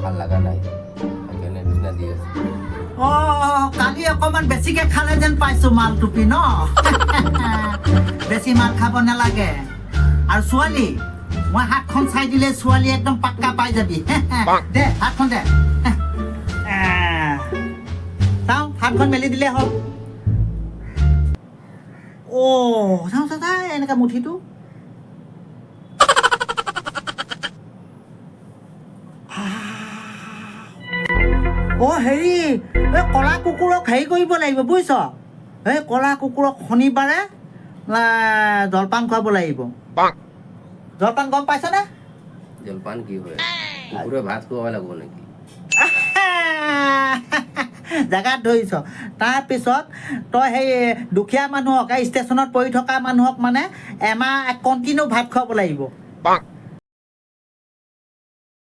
ভাল লগা নাই, সেইকাৰণে বিচনা দি আছোঁ। অ' কালি অকণমান বেছিকে খালে যেন পাইছো মাল টুপি ন। বেছি মাল খাব নালাগে। আৰু ছোৱালী, মই হাতখন চাই দিলে ছোৱালী একদম পাক্কা পাই যাবি। দে হাতখন দে। আহ, চাওঁ, হাতখন মেলি দিলে হ'ল। অ' চাওঁ চাওঁ চাওঁ, এনেকা মুঠিটো। অ' হেৰি, এই ক'লা কুকুৰক হেৰি কৰিব লাগিব বুজিছ। এই ক'লা কুকুৰক শনিবাৰে জলপান খুৱাব লাগিব। জলপান গম পাইছনে? জলপান কি হয়? কুকুৰে ভাত খুৱাব লাগিব নেকি? জেগাত ধৰিছ। তাৰপিছত তই সেই দুখীয়া মানুহক, এই ষ্টেচনত পৰি থকা মানুহক মানে এমাহ কণ্টিনিউ ভাত খুৱাব লাগিব।